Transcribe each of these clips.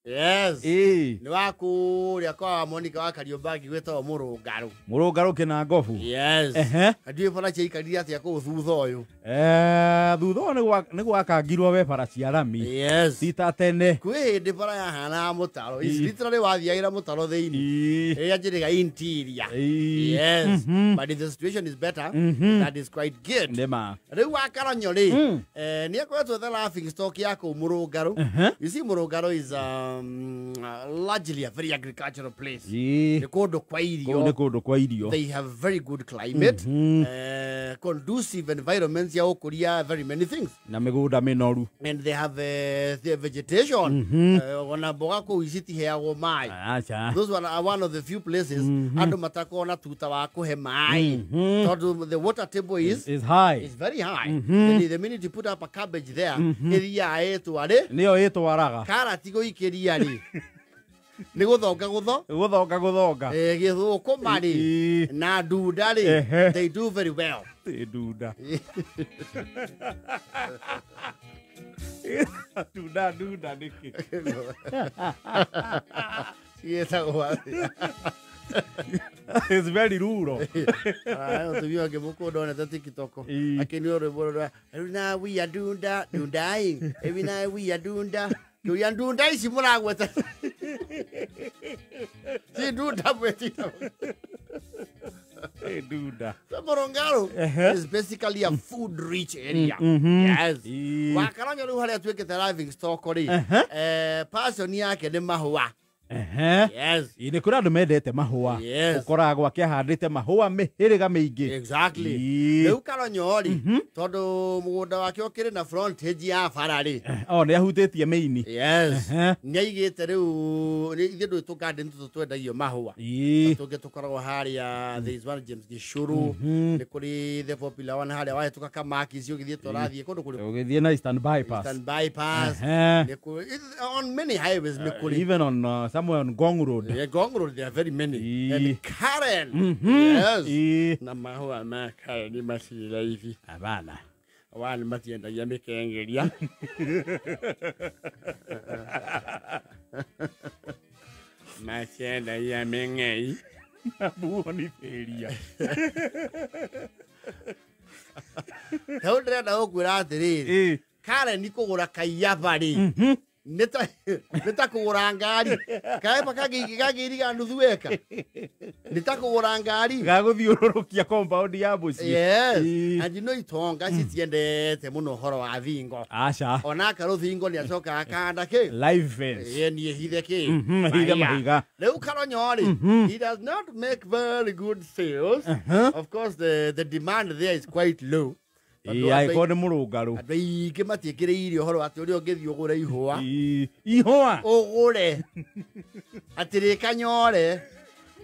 Yes. Ĩĩ. Nĩ wa kũrĩa kwa Monica wa Kariobangi gwĩtagwo Mũrũngarũ. Mũrũngarũ kĩnangobu. Yes. Ehe. Na ndiũĩ bara ciaikarire atĩa kũu thutha ũyũ. Thutha ũyũ nĩ gwakangirwo we bara cia rami. Yes. Ti ta tene. Kwĩ hĩndĩ bara yahanaga mũtaro. Ĩĩ. Literally wathiagĩra mũtaro thĩinĩ. Ĩĩ. Ĩrĩa njĩrĩga interior. Ĩĩ. Yes. But if the situation is better, that is quite good. Nĩ ma. Rĩu wa Karonyo rĩ, nĩ akoretwo the laughing stock ya kũu Mũrũngarũ. You see, Mũrũngarũ is largely a very agricultural place. Ĩĩ. Nĩ kũndũ kwa Kũu nĩ irio. kũndũ kwa irio. They have very good climate, conducive environments ya gũkũria very many things. Na mĩgũnda mĩnoru. And they have the vegetation. Ona mboga kũu citiheagwo maĩ. Aca. Those are one of the few places andũ matakoragwo na tuta wa kũhe maĩ. Tondũ the water table is Is high. is very high. The minute you put up a cabbage there, ĩthiaga ĩtwarĩ Nĩyo ĩtwaraga. karati gũikĩria rĩ nĩ gũthonga gũtho Gũthonga gũthonga. Gĩthũkũma rĩ Ĩĩ. na ndunda rĩ, Ehe. they do very well. Ĩ ndunda. Ndunda ndunda nĩkĩ? Ciĩtagwo atĩa? It's very rural. Aya, mũtumia ũngĩ mũkũũ ndonete TikTok Ĩĩ. akĩinwo rwĩmbo rũrĩa "Every now we are dunda dundaing, every now we are dunda." Kĩũria ndunda ici mũragweta ti ndunda mwĩtita. Ĩ ndunda. So Mũrũngarũ Ehe. is basically a food rich area. Yes. Ĩĩ. Wakaronyo rĩu harĩa atuĩkĩte laughing stock rĩ, Ehe. passion yake nĩ mahũa. Ehe. Yes. Ĩ, nĩ kũrĩ andũ mendete mahũa. Yes. Ũkoraga gwake ahandĩte mahũa mĩhĩrĩga mĩingĩ. Exactly. Ĩĩ. Rĩu Karonyo rĩ, tondũ mũgũnda wake ũkĩrĩ na frontage ya bara rĩ. O nĩ ahutĩtie mĩini. Yes. Ehe. Nĩ aigĩte rĩu ithuĩ ndũĩ tũ garden tũtũ twendagio mahũa. Ĩĩ. Tũngĩ tũkoragwo harĩa, there is one James Gĩcũrũ, nĩ kũrĩ the popular one harĩa wahĩtũka Kamakis ũgĩthiĩ tũrathiĩ kũndũ kũrĩ Ũgĩthiĩ na Eastern Bypass. Eastern Bypass. Ehe. Nĩ kũrĩ on many highways nĩ kũrĩ. Even on somewhere on Ngong Road. Yeah, Ngong Road there are very many. Ĩĩ. And Karen. Yes. Ĩĩ. Na mahũa ma Karen matirĩ raithi. Abana. Wani matiendagia mĩkengeria. Matiendagia mĩng'ei. Buonifĩria. Rĩu ndĩrenda gũkwĩra atĩrĩrĩ, Ĩĩ. Karen kũgũra kaiyaba rĩ, nĩ ta kũgũra ngari. Kaiyaba kangĩiriga nuthu eka. Nĩ ta kũgũra ngari. Gagũthiũrũrũkia compound ya mũciĩ. Yes. Ĩĩ. And you know itonga citiendete mũno ũhoro wa thingo. Aca. Ona rũthingo nĩ acokaga akanda kĩ? Live fence. Ĩĩ, niĩ hithe kĩ? Hithe mahiga. Rĩu Karonyo rĩ, he does not make very good sales. Of course the demand there is quite low. Tondũ Ĩĩ, angĩkorwo nĩ mũrũngarũ. andũ aingĩ matiĩkĩrĩire ũhoro atĩ ũrĩa ũngĩthiĩ ũgũre ihũa. Ĩĩ. Ihũa. Ũgũre. Atĩ rĩkanyore.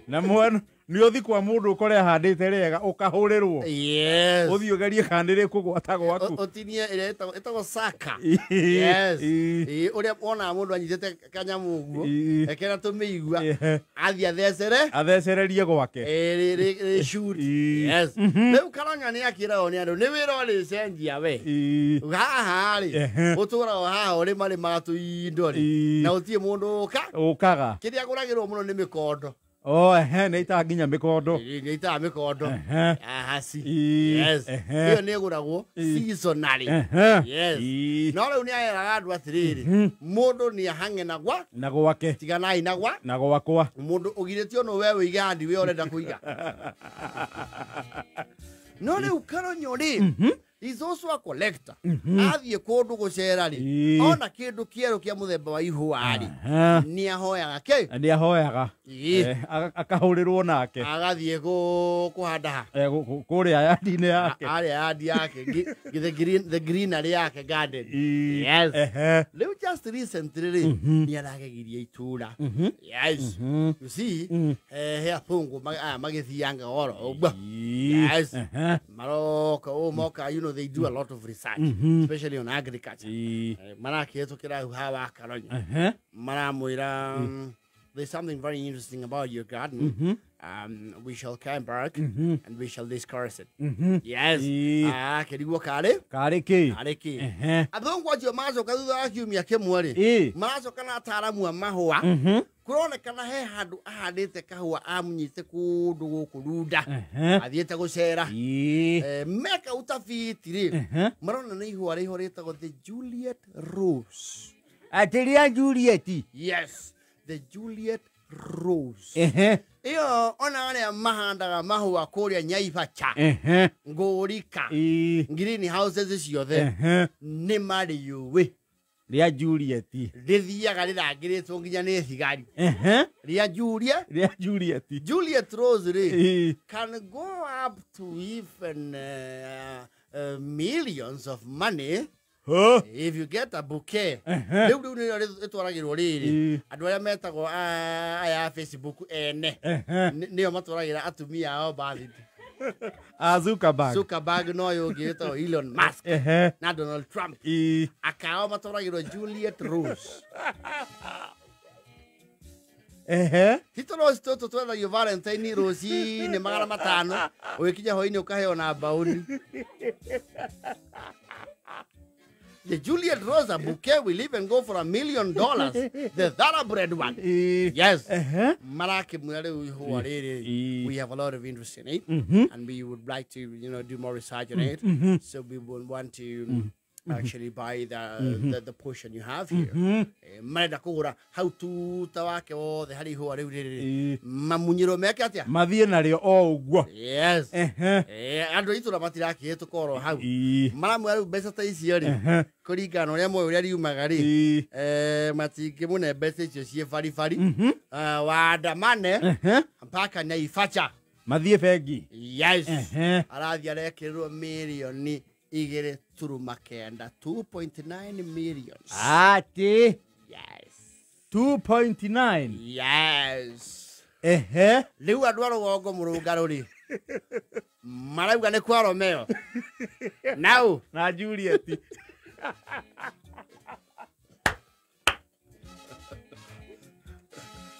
Na mwana nĩ ũthi kwa mũndũ ũkore ahandĩte rĩega ũkahũrĩrwo. Yes. Ũthiĩ ũgerie kana nĩ rĩkũgwata gwaku. Ũtinie ĩrĩa ĩtagwo saka. Ĩĩ. Yes. Ĩĩ. Ĩĩ, ũrĩa wonaga mũndũ anyitĩte kanyamũ ũguo, Ĩĩ. ekĩra tũmĩigua, Ehe. athiĩ athecere, Athecererie gwake. ĩĩ, rĩ shoot. Ĩĩ. Yes. Rĩu Karonyo nĩ akĩragwo nĩ andũ, nĩ wĩra ũrĩcenjia we. Ĩĩ. Haha rĩ, Ehe. ũtũraga haha ũrĩmarĩmaga tũindo rĩ, Ĩĩ. na gũtirĩ mũndũ ũka. Ũkaga. Kĩrĩa agũragĩrwo mũno nĩ mĩkondo. O ehe nĩ itaga nginya mĩkondo. Ĩĩ, nĩ itaga mĩkondo. Ehe. Ahasi. Ĩĩ. Yes. Ehe. Ĩyo nĩ ĩgũragwo seasonally. Ehe. Yes. Ĩĩ. No rĩu nĩ aeraga andũ atĩrĩrĩ, mũndũ nĩ ahang'e na gwa, Na gwake. tiganai na gwa, Na gwakwa. mũndũ ũgirĩtio no we wĩige handi we ũrenda kũiga. No rĩu Karonyo rĩ, is also a collector. Athiĩ kũndũ gũcera rĩ, Ĩĩ. ona kĩndũ kĩerũ kĩa mũthemba wa ihũa rĩ, Ehe. nĩ ahoyaga kĩ? Nĩ ahoyaga. Ĩĩ. Akahũrĩrwo nake. Agathiĩ kũhanda ha? Kũrĩa yandi-inĩ yake. Harĩa yandi yake, the green, the greenery yake garden. Ĩĩ. Yes. Ehe. Rĩu just recently rĩ, nĩ aragegirie itũra. Yes. You see, he athũngũ aya magĩthianga oro ũguo. Ĩĩ. Yes. Ehe. Maroka ũũ moka, you know they do a lot of research, especially on agriculture. Ĩĩ. Marakĩhĩtũkĩra hau hawa Karonyo. Ehe. Maramwĩra, There's something very interesting about your garden. We shall come back and we shall discuss it. Yes. Ĩĩ. Kĩrigwo karĩ Karĩ kĩ? Karĩ kĩ? Ehe. Athũngũ acio macoka thutha wa kiumia kĩmwe rĩ, Ĩĩ. maracoka na ataaramu a mahũa. Kũronekana he handũ ahandĩte kahũa amunyite kũndũ gũkũ Runda. Ehe. Athiĩte gũcera. Ĩĩ. Meka utafiti rĩ, Ehe. marona nĩ ihũa rĩho rĩtagwo the Juliet Rose. Atĩ rĩa Juliet. Yes, the Juliet Rose. Ehe. Ĩyo ona arĩa mahandaga mahũa kũrĩa Nyaibacha, Ehe. Ngũrika, Ĩĩ. green houses ciothe Ehe. nĩ marĩũĩ. Rĩa Juliet. Rĩthiaga rĩrangĩrĩtwo nginya nĩ thigari. Ehe. Rĩa Julia Rĩa Juliet. Juliet Rose rĩ, Ĩĩ. can go up to even millions of money Huh? if you get a bouquet. Ehe. Rĩu nĩrĩo rĩtwaragĩrwo rĩrĩ Ĩĩ. andũ arĩa metagwo aya a Facebook ene. Ehe. Nĩo matwaragĩra atumia ao birthday. A Zuckerberg. Zuckerberg no ũyũ ũngĩ wĩtagwo Elon Musk Ehe. na Donald Trump. Ĩĩ. Akao matwaragĩrwo Juliet Rose. Ehe. Ti tũroci tũtũ twendagio Valentine rũcinĩ 500, ũgĩkinya hwainĩ ũkaheo na mbaũni. The Juliet Rose, a bouquet will even go for $1 million. The thoroughbred one. Ĩĩ. Yes. Ehe. Marakĩmwĩra rĩu ihũa rĩrĩ, Ĩĩ. we have a lot of interest in it, and we would like to, you know, do more research on it. So we would want to actually buy the portion you have here. Marenda kũgũra hau tuta wake wothe harĩ ihũa rĩu rĩrĩ. Ĩĩ. Mamunyĩrwo meke atĩa? Mathiĩ narĩo o ũguo. Yes. Ehe. Andũ a itũra matirakĩhĩtũka oro hau. Ĩĩ. Maramwĩra rĩu mbeca ta icio rĩ, Ehe. kũringana na ũrĩa moĩ ũrĩa riumaga rĩ, Ĩĩ. Matingĩmũne mbeca icio ciĩ baribari. Waandamane Ehe. mpaka Naibacha. Mathiĩ bengi. Yes. Ehe. Arathiĩ arekĩrĩrwo 2.9 mirioni, 2.9 millions. Atĩ Yes. 2.9. Yes. Ehe. Rĩu andũ a rũgongo mũrũngarũ rĩ, marauga nĩ kwa Romeo nau Na Juliet.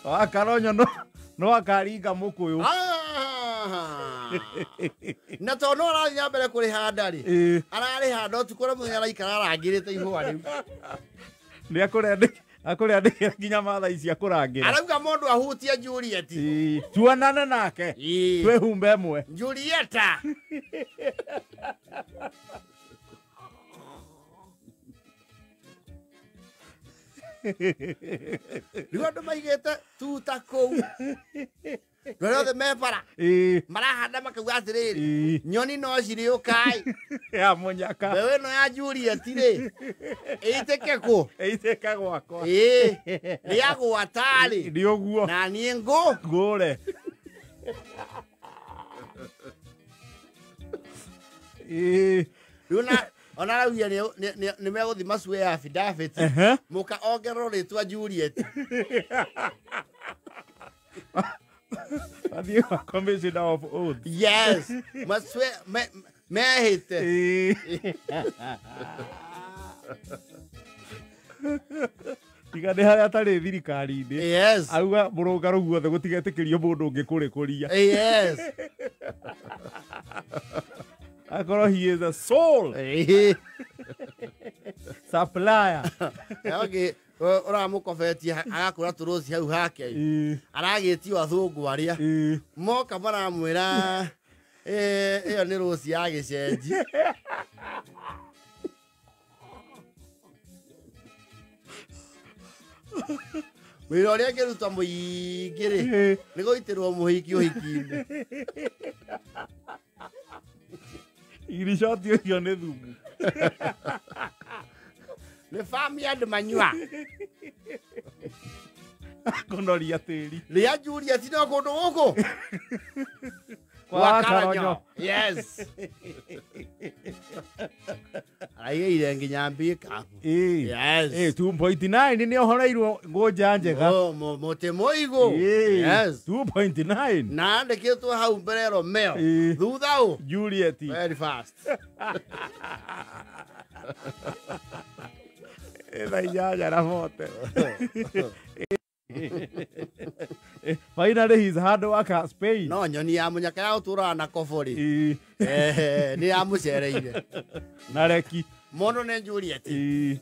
Wakaronyo no akaringa mũkũyũ. Ah. Na tondũ no arathiĩ na mbere kũrĩhanda rĩ, Ĩĩ. ararĩhanda ũtukũ na mũthenya, araikara arangĩrĩte ihũa rĩu. Nĩ akũrĩandĩkĩra nginya matha cia kũrangĩra. Arauga mũndũ ahutie Juliet. Ĩĩ. Tuonane nake. Ĩĩ. Twĩhumbe ĩmwe. Julieta. Rĩu andũ maigĩte tuta kũu, andũ arĩa othe me bara Ĩĩ. marahanda makauga atĩrĩrĩ, Ĩĩ. nyoni no cirĩũkai. Ya mũnyaka. Mbeũ ĩno ya Juliet rĩ, ĩitĩke kũ? Ĩitĩke gwakwa. Ĩĩ, rĩagwatarĩ Nĩ ũguo. na niĩ ngũ Ngũre. Ĩĩ. Rĩu na ona araugire nĩ megũthiĩ macue ya affidavit. Ehe. Mũka ongererwo rĩtwa Juliet. Mathiĩ kwa commissioner of oath. Yes, macue mehĩte. Ĩĩ. Tiga nĩ harĩa atarĩ thirikari-inĩ. Yes. Auga mũrũngarũ guothe gũtigetĩkĩrio mũndũ ũngĩ kũrĩkũria. Yes. Akorwo he is a sole supplier. Ũngĩ ũramũkobetie agakũra tũrũci hau hake. Ĩĩ. Aragĩtio athũngũ arĩa Ĩĩ. moka maramwĩra, ĩyo nĩ rũci ya gĩcenji. Wĩra ũrĩa angĩruta mũingĩ rĩ, Ĩĩ. nĩ gũitĩrwo mũhiki ũhiki-inĩ. Iricoti ũcio nĩ thumu. Nĩ farm yard manyua. Kũnoria tĩri. Rĩa Juliet no kũndũ gũkũ Kwa Gwa Karonyo. Karonyo. Yes, araigĩire nginya mbikabu. Ĩĩ. Yes. Ĩĩ, 2.9 nĩ ũhoreirwo ngũnja njega. Oh, mũtĩ mũigũ. Ĩĩ. Yes. 2.9. Na andĩkĩtwo hau mbere Romeo. Ĩĩ. Thutha ũ Juliet. Very fast. Thaa 8:40. Finally his hard work has paid. No nyoni ya munyaka ya gũtũraga na kobori. Ĩĩ. Nĩ yamũcereire. Na reki. Mũndũ nĩ Juliet. Ĩĩ.